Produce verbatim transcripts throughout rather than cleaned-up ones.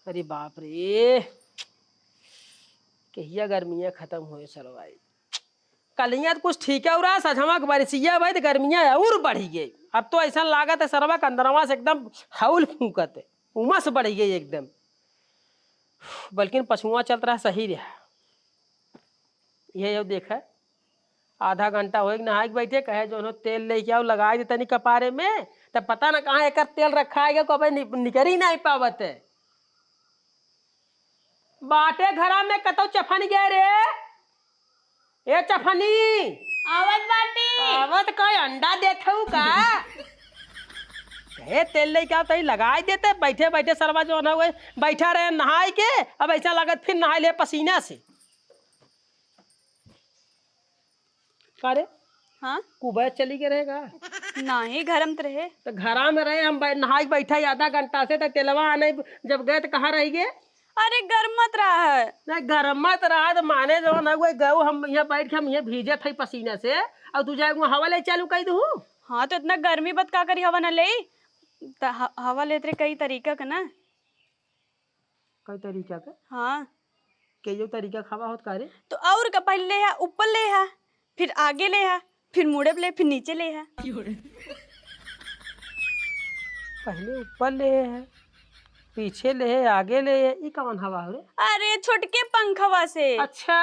अरे बाप रे, कहिया गर्मियाँ खतम होए सरवाई। कलिया तो कुछ ठीक है रहा, सझवा के बरिसिया भाई तो गर्मियाँ और बढ़ी गई। अब तो ऐसा लागत है सरवा के अंदरवा से एकदम हौल फूकत है, उमस बढ़ी गई एकदम। बल्कि पछुआ चलत रहा, सही रहा। ये यो देखे, आधा घंटा होए के नहाए के बैठे, कहे जौनो तेल लेके आओ, लगाए दे तनी कपारे में। तब पता ना कहाँ एकर तेल रखा है, कबे नि-, निकरी नहीं पावत है। बाटे घरा में कतौ चफनी गए रे? ए चफनी, आवत बाटी। आवत का अंडा देत हऊ का? हे तेल लेके आओ, तई लगाए देते, बैठे बैठे सरवा जौन है, बैठा रहे नहाए के, अब ऐसा लगत फिर नहाए ले पसीना से। का रे? हाँ? कुबे चली गए रहेगा? नहीं, घर में तो रहे। तो घरा में रहे, हम बै-, नहाए के बैठा ही आधा घंटा से, तो तेलवा आने जब गए तो कहाँ रह गए? अरे, गरमत रहा है। नहीं, गरमत रहा तो माने जौन है, वही गऊ हम यहाँ बैठ के हम यहाँ भीजत है पसीना से, और तू जाए वहाँ हवा ले चालू कर दू। हाँ, तो इतना गर्मी बत का करी हवा ना ले? त ह-, हवा लेत रहे कई तरीका के ना। कई तरीका के? हाँ। के यो तरीका खावा होत का रे? तो और का, पहले लेहा, ऊपर लेहा, फिर आगे लेहा, फिर मुड़े ले, फिर नीचे लेहा। पहले ऊपर लेहे है, पीछे लेहे, आगे लेहे, ई कौन हवा हो रे? अरे, छोटके पंखवा से। अच्छा,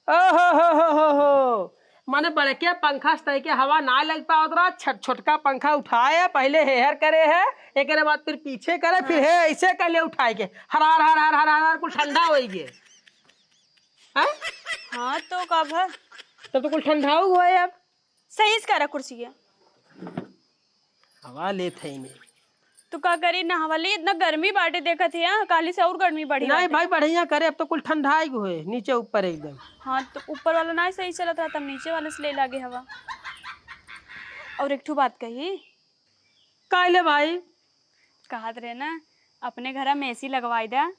ओहो हो हो हो हो, माने बड़के पंखा से तय के हवा ना लग पावत रहा, छ-, छोटका पंखा उठाए, पहले हेहर करे है, एकरे बाद फिर पीछे करे, फिर हाँ। हे ऐसे कर ले उठाए के, हरार हरार हरार हरार कुल ठंडा होई गे। हैं? हाँ, तो का भा? तब तो कुल ठंडाऊ हुआ है अब। सही से करा कुर्सी के। हवा लेत है इन्हें। तू का करी ना हवा ले, इतना गर्मी बाटे देखत है, हाँ, काली से और गर्मी बढ़ी नहीं बाटे। भाई, बढ़िया करे, अब तो कुल ठंडाई गो है, नीचे ऊपर एकदम। हाँ, तो ऊपर वाला ना सही चलत रहा, तब नीचे वाले से ले लागे हवा। और एक ठो बात कही। काहे ले भाई? कहत रहे ना, अपने घरा में एसी लगवाई दा।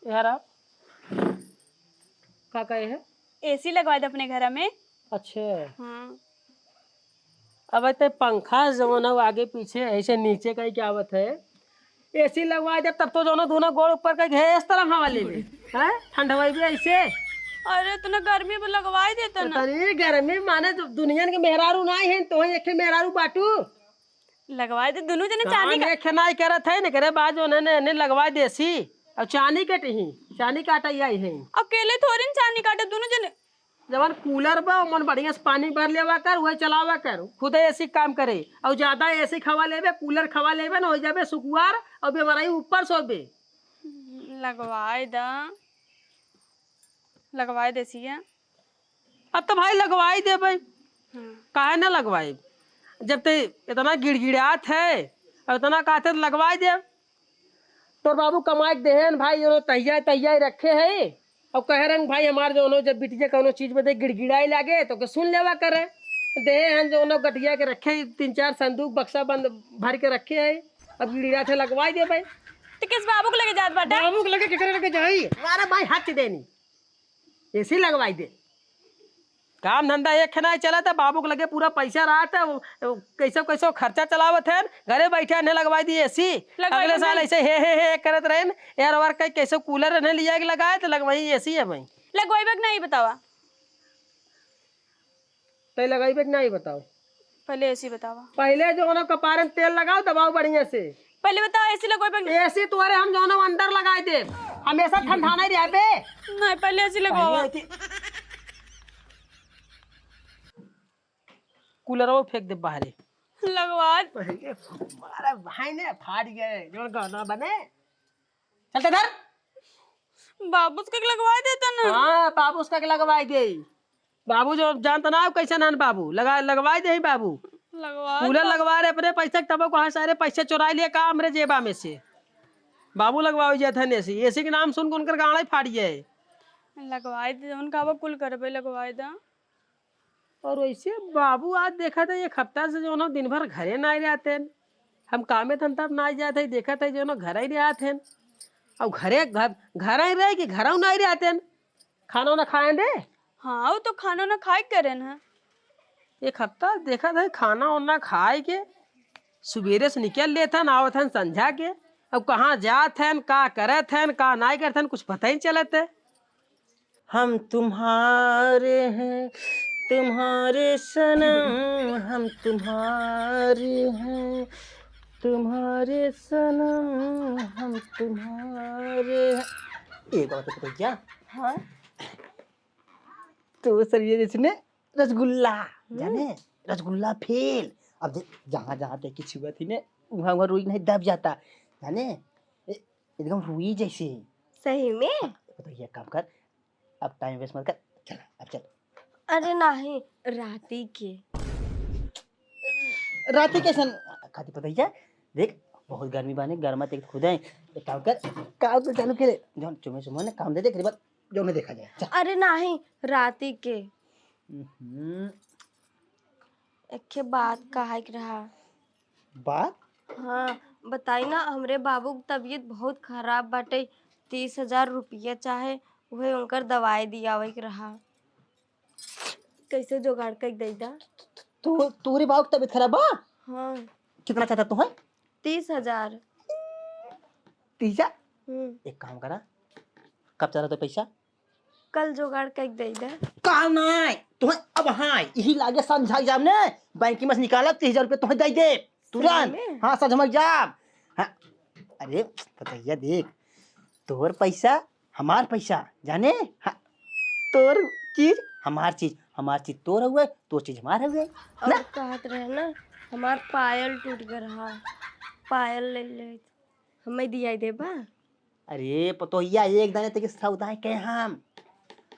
यार आप का कहे है? एसी लगवाई दा अपने घरा में। अच्छा। हाँ। अब ते पंखा जवन है, आगे पीछे ऐसे नीचे कहीं क्या आवत है, एसी लगवाई दे, तब तो दोनों, दोनों गोड़ ऊपर करके इस तरह हवा लेबे, हैं? ठंडवाई भी ऐसे। अरे, इतना गर्मी में लगवाई देता ना। अरे, गर्मी माने तो दुनिया के मेहरारू नाई है, तो एक ठे मेहरारू बाटू। लगवाई दे, दोनों जने चानी का। एक ठे नाई करत है, ने करे बाद जो उन्होंने, ने लगवाई दे एसी। अब चानी कटही, चानी काटा आई है। अकेले थोड़ी न चानी काटे, दोनों जने। जवन कूलर बा, ओमन बढ़िया से पानी भर लेवा कर, उहे चलावा कर, खुदे एसी काम करे। और ज्यादा एसी खवा लेबे, कूलर खवा लेबे ना, हो जाबे सुकुवार और बीमारी ऊपर सोबे। लगवाए दा, लगवाए देसिया। अब तो भाई लगवाई देबे। हम्म। काहे ना लगवाई? जब ते इतना गिड़गिड़ात है और इतना कहते तो लगवाई देब। तोर बाबू कमाए के देहेन भाई, जौनो तहिया तहिया रखे है। और कहे रहन भाई हमार जौनो जब बिटिया कौनो चीज में देख गिड़गिड़ाए लागे तो के सुन लेवा करे। देहे हन जौनो गठिया के रखे तीन चार संदूक बक्सा बंद भर के रखे है। अब गिड़गिड़ा थे लगवाई दे भाई। तो किस बाबू के लगे जात बाटा? बाबू के लगे केकरे लगे जाई? अरे भाई हच देनी। एसी लगवाई दे। काम धंधा एक है ना चलत है, बाबू के लगे पूरा पैसा रहत है, वो, वो कैसो कैसो खर्चा चलावत है, घरे बैठे ने लगवाई दी एसी। लगवाई अगले दे साल नहीं। ऐसे हे, हे, हे करत रहेन, यार, और कहीं कैसो कूलर ने लिया के लगाए, तो लगवाई एसी है भाई। लगवाई बे कि नहीं बतावा? तै लगवाई बे कि नहीं बताओ? पहले एसी बतावा। पहले जौनो कपारे में तेल लगाओ, दबाओ बढ़िया से। पहले बताओ, एसी लगवाई बे कि नहीं? एसी तोरे हम जौनो अंदर लगाई दे, हमेशा ठंडा नहीं रहे बे। नहीं, पहले एसी लगवावा। पहले एसी कूलरवा फेंक दे बाहरे। लगवा। पहले मारा भाई ने फाड़ गए, जौन गाना बने। चलते धर। बाबूस के लगवा देता ना। हाँ, बाबूस का के लगवाई दे। बाबू जो जानता ना, कैसे नान बाबू लगा, लगवाई दे बाबू। लगवा कूलर दे। लगवा रहे अपने पैसे के, तब कहाँ सारे पैसे चुराई लिए का हमरे जेबा में से। बाबू लगवाओ जात है एसी, एसी के नाम सुन के उनकर गाड़ा ही फाड़ गया है। लगवाई दे, उनका अब कुल करबे, लगवाई दा। और वैसे बाबू आज देखा था, एक हफ्ता से जौनो दिन भर घरे ना रहते हैं। हम कामे धंधा ना जाते हैं, देखा था जौनो घर ही रहते हैं। और घरे, घर, घर ही रहे कि घर ना रहते हैं। खाना ना खाए दे। हाँ, वो तो खाना ना खाए करे ना। एक हफ्ता देखा था खाना वाना खाए के। सुबेरे से निकल लेत हन, आवत हन संझा के। अब कहाँ जात हन, का करत हन, का नाहीं करत हन, कुछ पता ही नहीं चलत है। हम तुम्हारे हैं, तुम्हारे सनम, हम तुम्हारे हैं, तुम्हारे सनम, हम तुम्हारे हैं। एक बात बताओ क्या? हाँ। तो सर ये जैसे ने रसगुल्ला, हम्म। जाने? रसगुल्ला फेल। अब दे-, जहाँ, जहाँ तक की छुआ थी ने, वहाँ, वहाँ रुई नहीं दब जाता, जाने? ए-, एकदम रुई जैसे। सही में? तो ये काम कर, अब time waste मत कर, चल, अब चल। अरे नहीं, राती के। राती कैसन? खाती पता ही क्या? देख, बहुत गर्मी बाने, गर्मा ते खुद है। एक काम कर, काम तो चालू करे, जौन चुमे चुमे ने काम दे दे, एकरे बाद जौन देखा जाए। चल। अरे नहीं, राती के। हम्म। एक ठे बात कहे के रहा। बात? हाँ, बताई ना, हमरे बाबू के तबीयत बहुत खराब बाटे, तीस हजार रुपया चाहे, उहे उनकर दवाई दियावे के रहा। कैसे जोगाड़ कर दे दा? तो तोरे बाबू के तबीयत खराब बा? हाँ। कितना चाहता तू है? तीस हजार। तीस हजार? हम्म। एक काम करा, कब चाहता तो पैसा? कल जोगाड़ कइके दे दे। का नाय? तोहे अब हाँ, यही लागे समझा जाम ने, बैंक में से निकाला तीस हजार रुपये तोहे दे दे। तुरंत। सही में? हाँ, समझ जाम। हाँ। अरे, पतैया देख, तोर पैसा, हमार पैसा, जाने? हाँ। तोर चीज, हमार चीज, हमार चीज तोर हुए, तोर चीज हमार हुए। और ना? कहत रहे ना, हमार पायल टूट गए रहा, पायल ले ले, हमें दिया देबा? अरे पतोहिया, एक दाने तक सौदा है कहे हम।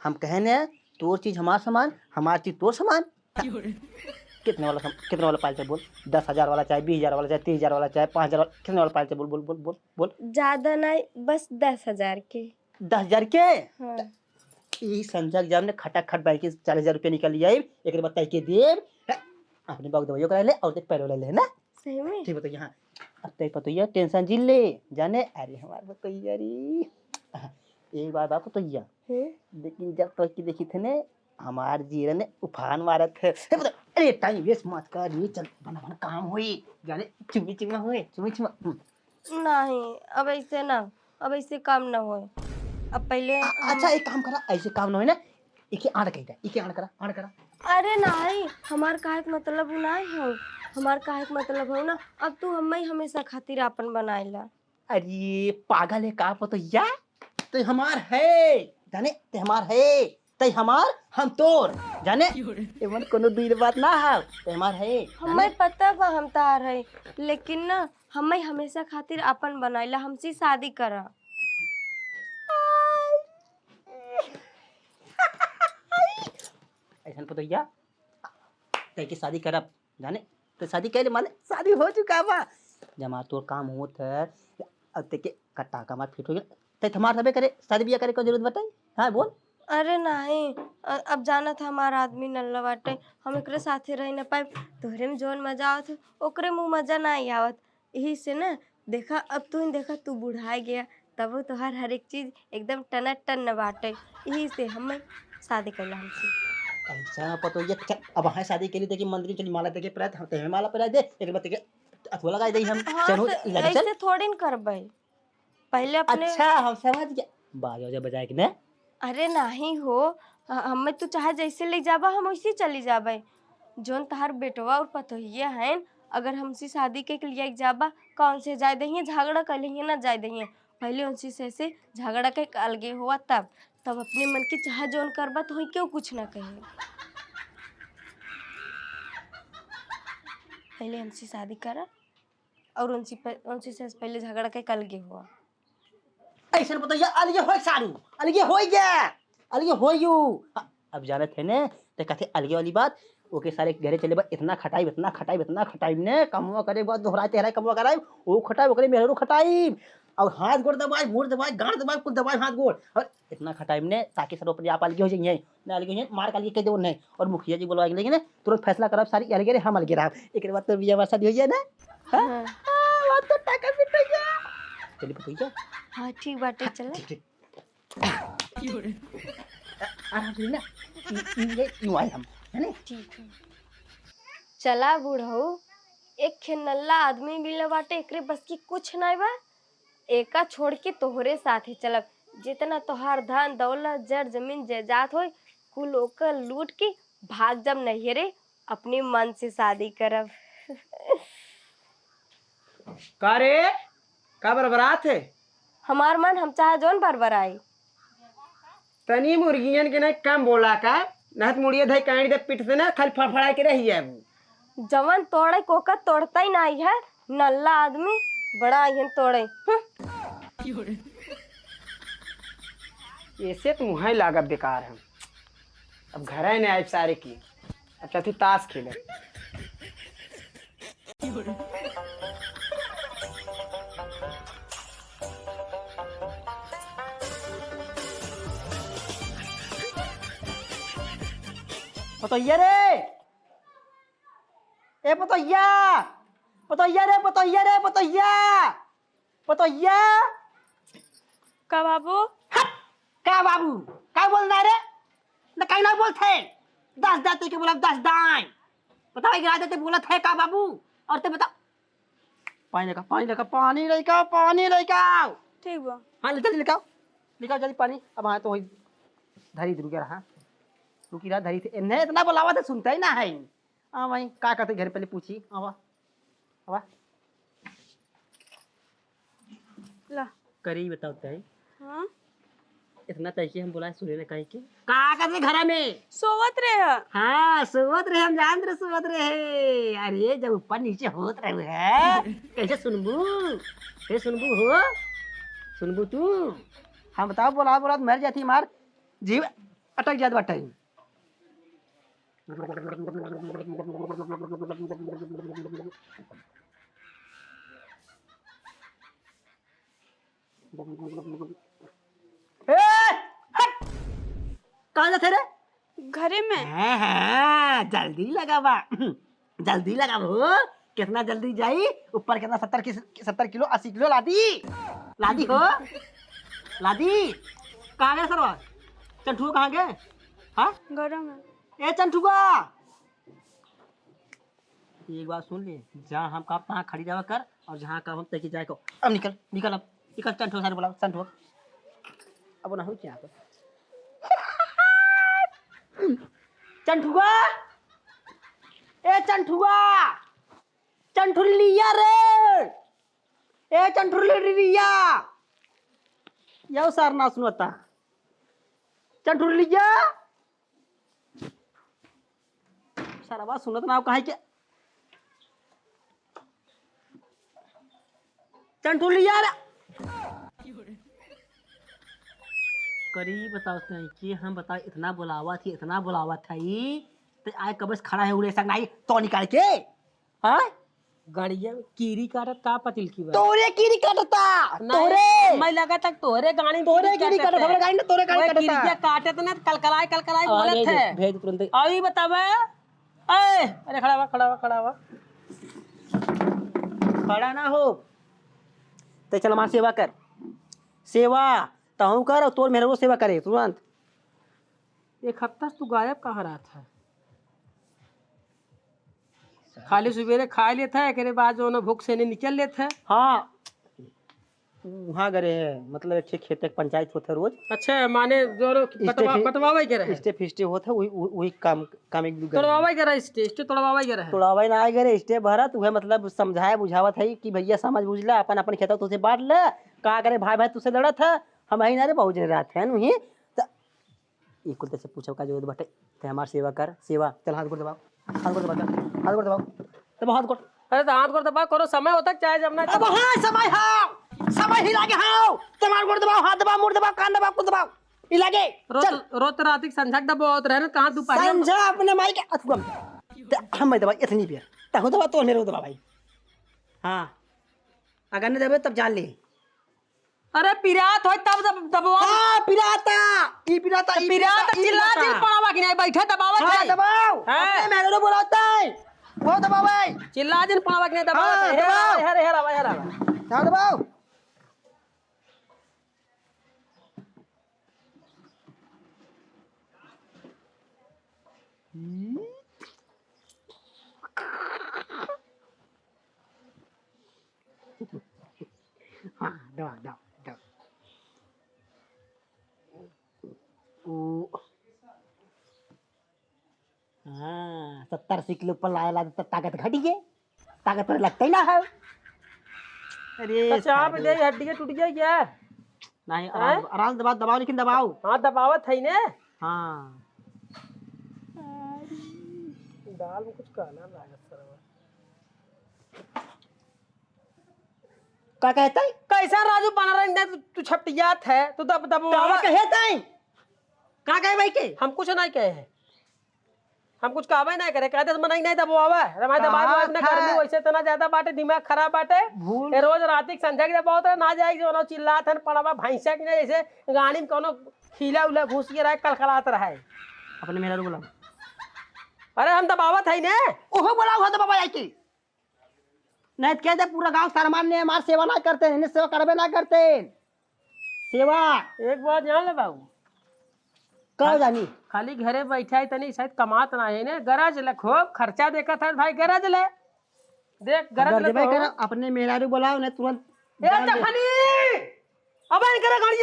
हम कहे ने, तोर चीज हमार सामान, हमार चीज तोर सामान। कितने वाला सम-, कितने वाला पायल चाहे बोल? दस हजार वाला चाहे, बीस हजार वाला चाहे, तीस हजार वाला चाहे, पाँच हजार वाला, कितने वाला पायल चाहे बोल, बोल, बोल, बोल, बोल। ज्यादा नहीं, बस दस हजार के। दस हजार के? हाँ। ई संजय के जाम ने खटाखट बैंक से चालीस हजार रुपया निकाल लिया, एक बात तय के देब। अपने बाबू दवाइयों करा ले और देख पैरो ले ले, है ना? सही में? ठीक बताइए, हाँ। अब तय पतोहिया tension जी ले, जाने, अरे हमार पतोहिया रे। एक बार बाप पतोहिया। हम्म? लेकिन जब तक की देखी थे ने, हमार जीरे ने उफान मारत है। हे पता, अरे time waste मत कर, ये चल, बना, बना, काम होई, जाने, चुम्मी चुम्मा होए, चुम्मी चुम्मा। हम्म। नहीं, अब ऐसे ना, अब ऐसे काम ना होए। अब पहले अ-, हम अच्छा, एक काम करा, ऐसे काम ना होए ना, इके आड़ कही दे, इके आड़ करा, आड़ करा। अरे नाहीं, हमार काहे के मतलब उ नाहीं हो, हमार काहे के मतलब हो ना, अब तू हमें हमेशा खातिर आपन बनाएला। अरे पागल है का पतोहिया, तै हमार है, जाने, तै हमार है, तै हमार, हम तोर, जाने, एमन कोनो दुई बात ना है, तै हमार है, हमें जाने? पता बा हम तार है, लेकिन ना, हमें हमेशा खातिर आपन बनाइला, हमसे शादी करा। ऐसन पतोहिया, तै के शादी करब, जाने, तो शादी कैले माने शादी हो चुका बा। जमा तोर काम होत है, अब तै के कट्टा का मार फिट हो गया, तै हमार सबे करे, शादी बियाह करे को जरूरत बताई? हाँ, बोल। अरे नाहीं, अ-, अब जानत है हमार आदमी नल्ला बाटे, हम एकरे साथे रह न पाइब। तोहरे में जौन मजा आवत है, ओकरे में मजा नाहीं आवत। यही से ना, देखा, अब तू ही देखा, तू बुढ़ाए गया, तबो तोहार हर एक चीज एकदम टनाटन न बाटे। यही से हमें शादी कैला हमसे। ऐसा पतोहिया, चल, अब हाँ शादी के लिए देखी मंदिर चली, माला देके प्रात, हम तेरे माला पहना दे, एक बार तेरे अथवा लगा दे हम। हाँ, चल, हो तो जा, इधर चल। ऐसे थोड़ी न करबै। पहले अपने अच्छा, हम समझ गया। बाजा उजा बजाए के ना? अरे नाहीं हो, ह-, हमें तू चाहे जैसे ले जाबा, हम वैसे चली जाबे। जौन तहार बेटवा और पतोहिया हैं, अगर हमसे शादी के लिए जाबा, कौन से जाए दहिए, झगड़ा कर लेंगे ना जाए दहिए। पहले उनसे से, से झगड़ा के अलगे हुआ तब, तब अपने मन के चाहे जौन करबा तो क्यों कुछ ना कहे। पहले हमसे शादी करा और उनसे प-, उनसे से पहले झगड़ा के अलगे हुआ। ऐसन पतोहिया अलगे होई सारू, अलगे होई गे, अलगे होई यू। अब जानत है ने, ते कहते अलगे वाली बात, ओके सारे घरे चले बा, इतना खटाई, इतना खटाई, इतना खटाई ने, कमवा करे बा, दोहराए तेहराए कमवा कराए, ओ खटाई, ओकरे मेहरो खटाई, और हाथ गोड़ दबाए, मुड़ दबाए, गांड दबाए, कुल दबाए हाथ गोड़, और इतना खटाई ने, ताकि सब अपने आप अलगे हो जाइए, ना अलगे हो जाइए, मार का अलगे कह दे उन्हें, और मुखिया जी बोलवा के लेकिन तुरंत फैसला करब, सारी अलगे रहे, हम अलगे रहब, एक बात तो बिया शादी हो जाए ना। हाँ? हाँ। हाँ, बात तो टाका पिट हो गया। चलिए, पतोहिया। हाँ, ठीक बाटे, हाँ, चला। ठीक, ठीक। आराम से ना। ई, ई, ये, यूं आए हम, है ना? ठीक है। चला, बूढ़ऊ, एक खे नल्ला आदमी मिले बाटे, एकरे बस की कुछ नाई बा। एका छोड़ के तोहरे साथे चलब। जितना तोहार धन दौलत, जर जमीन जायदाद होई, कुल ओकर लूट के भाग जब नैहरे, अपने मन से शादी करब। का रे, का बरबरात है? हमार मन, हम चाहे जौन बरबराई। तनी मुर्गियन के ना कम बोला का, नहीं तो मुड़िया धई काट दे पीठ से ना, खाली फड़फड़ा के रह जाबू। जवन तोड़े कोका तोड़ता ही नहीं है, नल्ला आदमी बड़ा आइहन तोड़े। हम्म। ऐसे तो मुँह लागत बेकार है। अब घर है ना आइब सारे की, अब चलती ताश खेले। पतोहिया रे, ए पतोहिया, पतोहिया रे, पतोहिया रे, पतोहिया, पतोहिया। का बाबू? हट! का बाबू? का बोलना है रे? न कहीं ना बोलते। दस दाते के बोला, दस दाएं। बताओ, एक रात ते बोलत है का बाबू? और ते बता। पानी लेका, पानी लेका, पानी लेका, पानी लेका। ठीक बा। हाँ, ले चल, लेका। लेका जल्दी पानी। अब हाँ तो वही धरी रुके रहा। रुकी रहा, धरी थे। इन्हें इतना बुलावा तो सुनता ही ना है। हाँ भाई, का कहते घर पहले पूछी। आवा, आवा। ला। करी बताओ तय। हाँ? इतना तय के हम बुलाए सुने ना कहीं के। का करते घरा में? सोवत रहे। हाँ, सोवत रहे, हम जानत रहे सोवत रहे। अरे, जब ऊपर नीचे होत रहे है, कैसे सुनबू? कैसे सुनबू हो? सुनबू तू? हम बताओ, बोला, बोला, मर जाती मार, जीव अटक जात बाटे। ए, हट! कहाँ जाते रे? घरे में। हाँ, हाँ, जल्दी लगावा। जल्दी लगावा हो। कितना जल्दी जाई? ऊपर कितना, सत्तर की, सत्तर किलो, अस्सी किलो लादी। लादी हो। लादी। कहाँ गए सरवा? चंठुआ कहाँ गए? हाँ? घरों में। ए चंठुआ। एक बात सुन ले, जहाँ हम कहा तहाँ खड़ी रहा कर, और जहाँ कहा हम तैके जाए को। अब निकल, निकल अब, निकल, चंठो सारे बुलाओ, चंठो। अब ना हो क्या तो। चंठुआ, ए चंठुआ, चंठुलिया रे, ए चंठुलिया, यो सार ना सुनता, चंठुलिया। सरवा सुनत ना हो काहे के। चंठुलिया रे। करी बताओ तई कि हम बताओ, इतना बुलावा थी, इतना बुलावा था ई, ते आए कब से खड़ा है उड़े संग आई तो निकाल के। हाँ? गड़िया में कीरी काटत का पतिल की बात? तोरे कीरी काटता, नहीं, तोरे। मैं लगा तक तोरे गाड़ी में तोरे कीरी कीरी काटत काटत, है। हमरे गाड़ी में तोरे गाड़ी ओए काटता। कीरिया काटत ना, कलकलाए, कलकलाए हाँ, बोलत ले, है। भेज तुरंत। अभी बतावे। ए, अरे खड़ा हुआ, खड़ा हुआ, खड़ा हुआ। खड़ा ना हो। ते चल हमार सेवा कर। सेवा तहूँ कर और तोर मेहरबो सेवा करे तुरंत। एक हफ्ता से तू गायब कहाँ रहत है? खाली सुबेरे खाए लेत है, एकरे बाद जो ना भूख से नहीं निकल लेत है। हाँ, वहाँ गए रहे, मतलब एक ठे खेत के पंचायत होत है रोज। अच्छा, माने जो रो-, स्टे बटवा-, फि-, बटवावे के रहे। स्टे फिस्टे होत है, वही, वही, वही काम, काम एक दू गए रहे। तोड़वावे के रहे स्टे, स्टे तोड़वावे के रहे। तोड़वावे ना आए गए रहे, स्टे भरत, वह मतलब समझाए बुझावत है कि भैया समझ बुझ ला, अपन अपन खेतवा तुझे बांट ले, का करे भाई भाई तुझसे लड़त है, हम ही ना रे बहुत जने रहत है, वही त ई कुल तैसे पूछब का जरूरत बाटे? ते हमार सेवा कर, सेवा। चल हाथ गोड़ दबाओ, हाथ गोड़ दबा, चल, हाथ गोड़ दबाओ, दबाओ हाथ गोड़। अरे तो हाथ गोड़ दबा, कोनो समय होता चाहे जब ना अब हाँ समय हाव, समय ही लागे हाव, तुम्हार गोड़ दबाओ, हाथ दबाओ, मुड़ दबाओ, कान दबाओ, कुल दबाओ, ई लागे। रोज, चल। रोज तो रात की संझा के दबावत रहे ना, कहाँ दोपहर में? संझा अपने माई के अथुआ में। ते हम मैं दबाई इतनी बेर, तहु दबा, तोर मेरे दबा भाई। हाँ, अगर नहीं दबे तब जान ले। अरे पिरात होय तब दब-, दबवा। हाँ, पिराता। ई पिराता, तो ई पिरात पिराता, ई चिल्ला पिराता। दिन पड़ावा कि नहीं, बैठे दबावत हाँ, है। दबाओ। हाँ। अपने मेहररो बोलावता है। वो दबावे। चिल्ला दिन पड़ावा कि नहीं, दबावत हाँ, है। हेरा, दबाओ। हेरा, हेरा, हेरा। हाँ, दबाओ। हम्म। हाँ, दबा, दबा, दबा। ओ। हाँ, सत्तर अस्सी किलो पर लाया, लाया तो ताकत घटी है, ताकत तो लगता ही ना है। अरे, तो चाप सारे। दे, हड्डी के टूट गया क्या? नहीं, आराम, हैं? आराम से दबाओ, दबाओ, लेकिन दबाओ। हाँ, दबावत है ने। हाँ। दाल में कुछ काला लागत सरवा। का कहते हैं? कैसा राजू बना रहा है, तू, तू छपटियात है, तू दब, दब तो आवा। कहे तई? का कहे भाई के? हम कुछ नहीं कहे हैं, हम कुछ कहबे नहीं करे, कहते मन नहीं, नहीं दबावा, हमारे दबाए कहा हुआ इतना था? गर्मी वैसे इतना ज्यादा बाटे, दिमाग खराब बाटे। भूल। ये रोज रात के संझा के बहुत ना जाए, जो ना चिल्लात है, पड़वा भैंसा की नहीं, जैसे गाड़ी में कोनो खीला उला घुस के रहे, कलकलात रहे। अपने मेहरारू बुलाओ। अरे हम दबावत है ने। ओहो बुलाओ, हो दबावा जाए के। नहीं तो कह दे, पूरा गांव शर्मान ने हमार सेवा ना करते हैं, इन्हें सेवा करबे ना करते हैं। सेवा। एक बात जान ले बाबू। का खाली, जानी? खाली घरे बैठा है तनी, शायद कमात ना है ने, गरज ले खूब, खर्चा देखत है भाई, गरज ले। देख, गरज ले गरजबे तो। कर, अपने मेहरारू बुलाओ, नहीं तुरंत ए, जान दे। तखनी! अब इनकरे गाड़ी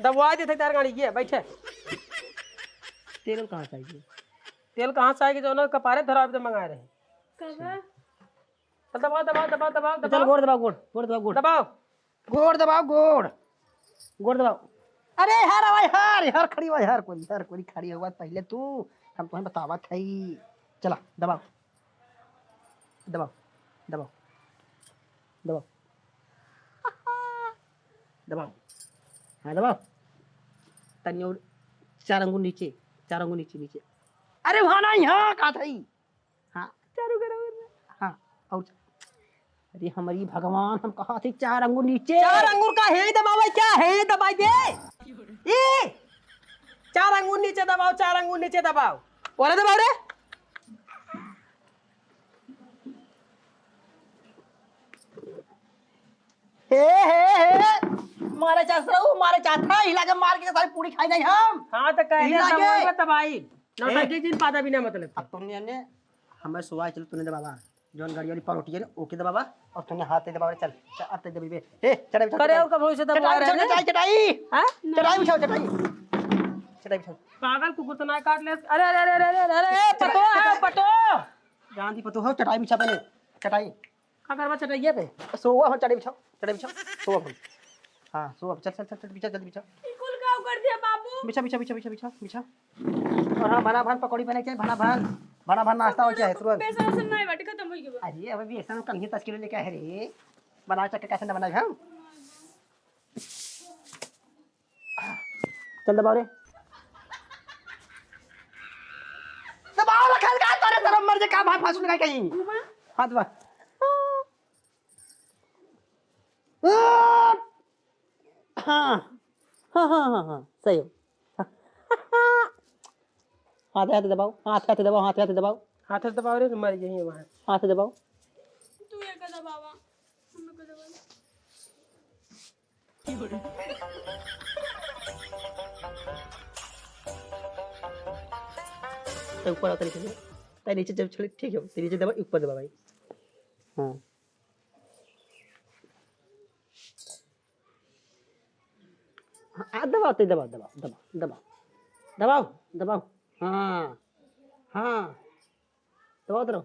दबवा देते तार गाड़ी, ये बैठे। तेल कहाँ से आएगी? तेल कहाँ से आएगी? जो ना कपारे धरा, अभी तो मंगा रहे। कब? चल, दबाओ, दबाओ, दबाओ, दबाओ, चल, दबाओ। गोड़ दबाओ, गोड़, गोड़ दबाओ, गोड़। दबाओ। गोड़ दबाओ, गोड़। गोड़ दबाओ। अरे, हर भाई, हर, हर खड़ी हुआ, हर कोई, हर कोई खड़ी हुआ, पहले तू, हम तुम्हें बतावत है। चला, दबाओ। दबाओ, दबाओ, दबाओ। दबाओ। हाँ, दबाओ। तनी और चार अंगुल नीचे, चार अंगुल नीचे, नीचे। अरे, वहाँ नहीं, हाँ, कहा था ही। हाँ, चारों ओर, हाँ, और चा-, अरे हमारी भगवान, हम कहा थे चार अंगुल नीचे। चार अंगुल का है दबावे, क्या है दबाई दे? ए, चार अंगुल नीचे दबाओ, चार अंगुल नीचे दबाओ। और दबाओ रे। हे, हे, हे, मारे चाहत रहू, मारे चाहत है, हिला के मार के सारी पूरी खाई जाई हम। हाँ, तो कहले हिला सब के। होई बा तबाही। नौटंकी ए। जिन पादा बिना मतलब के। अब तुमने ने हमें सुबह चल तूने दे बाबा, जौन गड़ी वाली परोटी है ना, ओके दे बाबा, और तूने हाथ दे बाबा, चल, चल, अब दे दे बे। ए, चढ़ाई बिछा, करे चढ़ाई। और का भविष्य दे चढ़ाई बुआ रहे बिछा, ने? चढ़ाई, चढ़ाई। हाँ? चढ़ाई बिछाओ, चढ़ाई। चढ़ाई बिछाओ। पागल कुकुर तो ना काट ले। अरे, अरे, अरे, ए, पटो है, पटो। गांधी पटो हो, चढ़ाई बिछा पहले, चढ़ाई। का करबा चटैया पे? सोवा हो, चटाई बिछाओ, चटाई बिछाओ, सोवा हो। हाँ, सोवा, चल, चल, चल, चल, बिछा, जल्दी बिछा। ई कुल का कर दिया बाबू? बिछा, बिछा, बिछा, बिछा, बिछा, बिछा। और हाँ, भना भान पकौड़ी बने के चाही, भना भान, भना भान नाश्ता हो चाहे तुरंत। बेसन उसन नहीं बाटे, खत्म हो गया। अरे, अबे बेसन कल ही दस किलो लेके आए रे, बना चक्के कैसे न बनाए हम? चल दबाओ रे। दबाओ, रखल का तोरे तरफ मर जे का भाई फांसू लगा कहीं। हाँ, दबा। हाँ। हाँ, हाँ, हाँ, हाँ, सही हो। हाथ, हाथ दबाओ, हाथ, हाथ दबाओ, हाथ, हाथ दबाओ। हाथ, हाथ दबाओ रे, मर जाइए वहाँ। हाथ दबाओ। तू एक दबावा, हम लोग को दबा। तो ऊपर आता नीचे से। ताई नीचे जब छोड़े, ठीक है, तो नीचे दबा, ऊपर दबा भाई। हाँ। हाँ, आ, दबाओ, ते दबाओ, दबाओ, दबाओ, दबाओ। दबाओ, दबाओ। हाँ, हाँ। दबाओ, दबाओ।